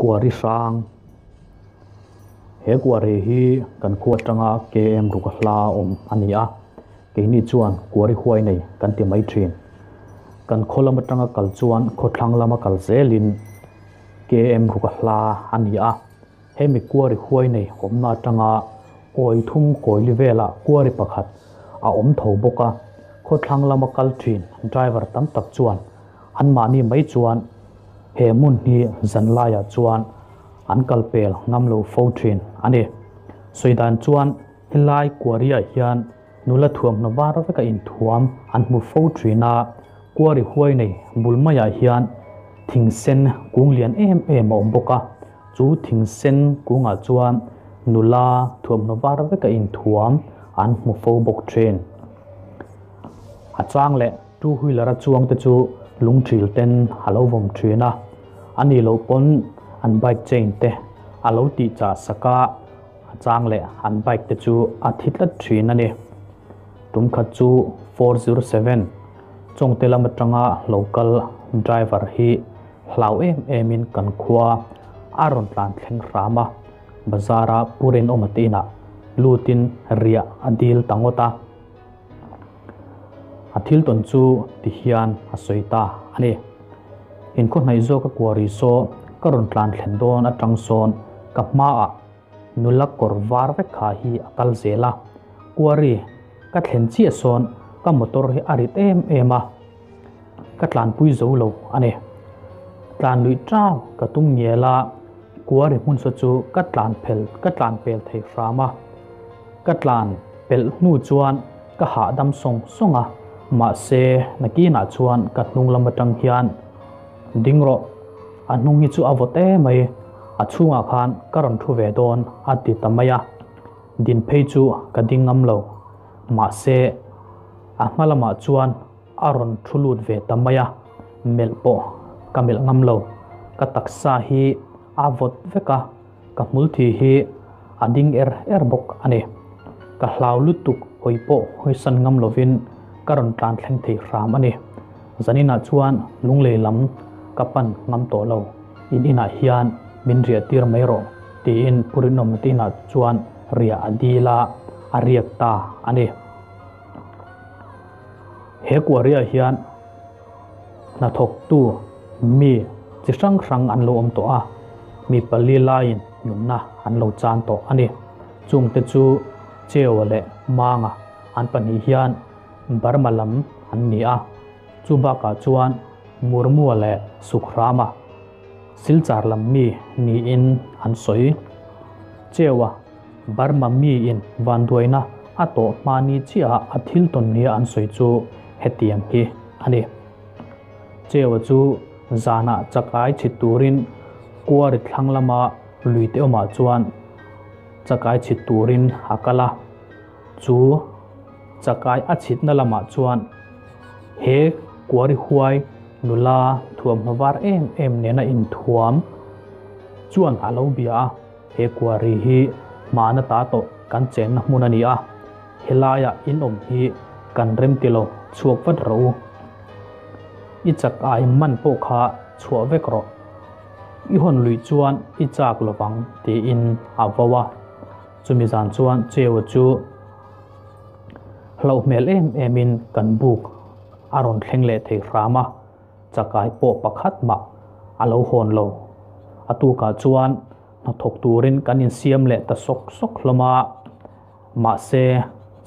Kuari hrang He kuari hi kan khua atanga KM ruk a hla awm a ni a, keini chuan kuari huai nei kan ti mai thin. Kan khaw lam atanga kal chuan khawthlang lama kal zelin KM ruk a hla a ni a. Hemi kuari huai nei awmna atanga kawi thum kawili velah kuari pakhat a awm tho bawk a, khawthlang lama kal thin driver tam tak chuan anmahni mai chuan he hmun hi zanlaiah chuan an kal pel ngam lo fo thin a ni. Sawi dan chuan helai kuariah hian nula thuamhnaw var veka inthuam an hmu fo thin a, kuari huai nei bul maiah hian thing sen kung lian em em a awm bawk a. Chu thing sen kungah chuan nula thuamhnaw var veka inthuam an hmu fo bawk thin. A chang leh two wheeler a chuang te chu lungthil ten a lo vawm thin a, a nih loh pawn an bike chain te a lo tih chah sak a, a chang leh an bike te chu a thi tlat thin a ni. Tum khat chu 407 Chawngte lam atanga lo kal driver hi hlau em emin kan khua a rawn tlan thleng hram a, bazara Pu Rinawma te inah lutin riah a dil ta ngawt a. A thil tawn chu ti hian a sawi ta a ni. Inkhawhnaih zawk a kuari saw ka rawn tlan thlen dawn atang sawn ka hmaah Nula kawr var vek kha hi a kal zel a, Kuari ka thlen chiah sawn ka motor hi a rit em em a, ka tlanpui zo lo a ni. Tlan luih tau ka tum ngial a, Kuari hmun saw chu ka tlan phel ka tlan pel thei hram a, ka tlan pelh hnu chuan ka hahdam sawng sawng a, mahse nakinah chuan ka hnung lam atang hian ding rawh. A hnung hi chu a vawt em mai, a chhungah khan ka rawn thu ve dawn a ti ta mai a, din phei chu ka ding ngam lo. Mahse, a hma lamah chuan a rawn thu lut ve ta mai a, melh pawh ka melh ngam lo. Ka taksa hi a vawt vek a, ka hmul thi hi a ding er er bawk a ni. Ka hlau lutuk hawi pawh hawisan ngam lovin ka rawn tlan thleng thei hram a ni. Zaninah chuan lunglei lam ka pan ngam tawh lo, in inah hian min riah tir mai rawh tiin Pu Rinawm te inah chuan riah a dil a, a riak ta a ni. He kuariah hian hnathawktu mi chi hrang hrang an lo awm tawh a, mi pali laiin nunna an lo chan tawh a ni. Chungte chu Cheua leh Manga an pahnih hian Burma lam an ni a, chu bakah chuan Murmua leh Sukhrama Silchar lam mi niin an sawi. Cheua Burma miin vanduaina a tawh hma ni chiah a thil tawn nia an sawi chu hetiang hi a ni. Cheua chu zanah chakai chhit turin kuari thlang lama luite awmah chuan chakai chhit turin a kal a. Chu chakai a chhitna lamah chuan he kuari huai nula thuamhnaw var em em nena inthuam chuan a lo bia a, he kuari hi hmana ta tawh kan chenna hmun a ni a, helaia in awm hi kan rem ti lo chhuak vat rawh u. I chakai man pawh kha chhuah vek rawh. I hawn luih chuan i chak lovang tiin a vo a. Chumi zan chuan Cheua chu hlauh hmel em emin kan buk a rawn thleng leh thei hram a, chakai pawh pakhat mah a lo hawn lo. A tukah chuan hnathawk turin kan insiam leh ta sawk sawk hlawm a, mahse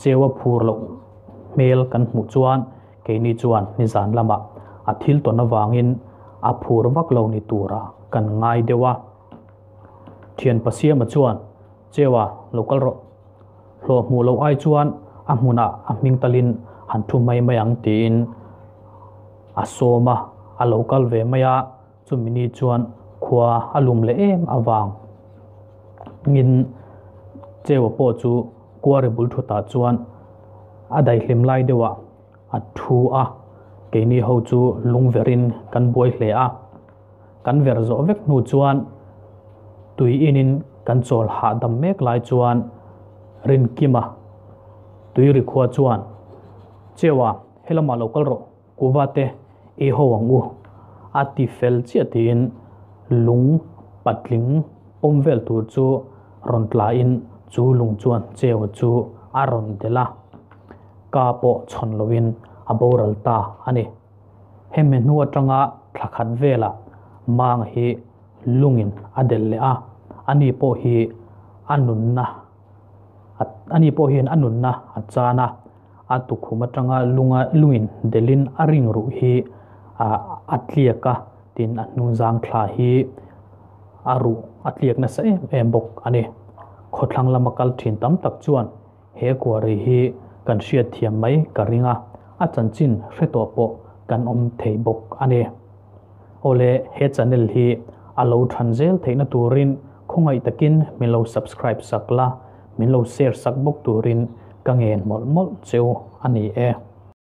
Cheua phur loh hmel kan hmuh chuan keini chuan nizan lamah a thil tawn avangin a phur vak lo ni tura kan ngai deuh a. Thian Pasiama chuan, Cheua, lo kal rawh. Hlawh hmuh loh ai chuan a hmunah a hming talin han thu mai mai ang tiin a sawm a, a lo kal ve mai a, chumi ni chuan khua a lum leh em avang ngin Cheua pawh chu kuari bul thutah chuan a daihlim lai deuhah a thu a, keini ho chu lungverin kan buai hle a. Kan ver zawh vek hnu chuan tui inin kan chawl hahdam mek lai chuan Rinkima tui ri khua chuan, Cheua, helamah lo kal rawh, kuva te ei ho ang u, a ti fel chiah tiin lung. patling pawm vel tur chu rawn tlain chu lung chuan Cheua chu a rawn delh a, ka pawh chhawn loin a boral ta a ni. Hemi hnu atanga thla khat velah Manga hi lungin a delh leh a, ani pawh hi a nunna ani pawh hian a nunna a chan a, a tukhum atanga lunga lungin delhin a ring ruh hi a tliak a, tin a hnungzang thla hi a ruh a tliak nasa em em bawk a ni. Khawthlang lama kal thin tam tak chuan he kuari hi kan hriat thiam mai ka ring a, a chanchin hre tawh pawh kan awm thei bawk a ni. Awle he channel hi a lo than zel theihna turin khawngaih takin min lo subscribe sak la, min lo share sak bawk turin ka ngen mawlh mawlh cheu a ni e.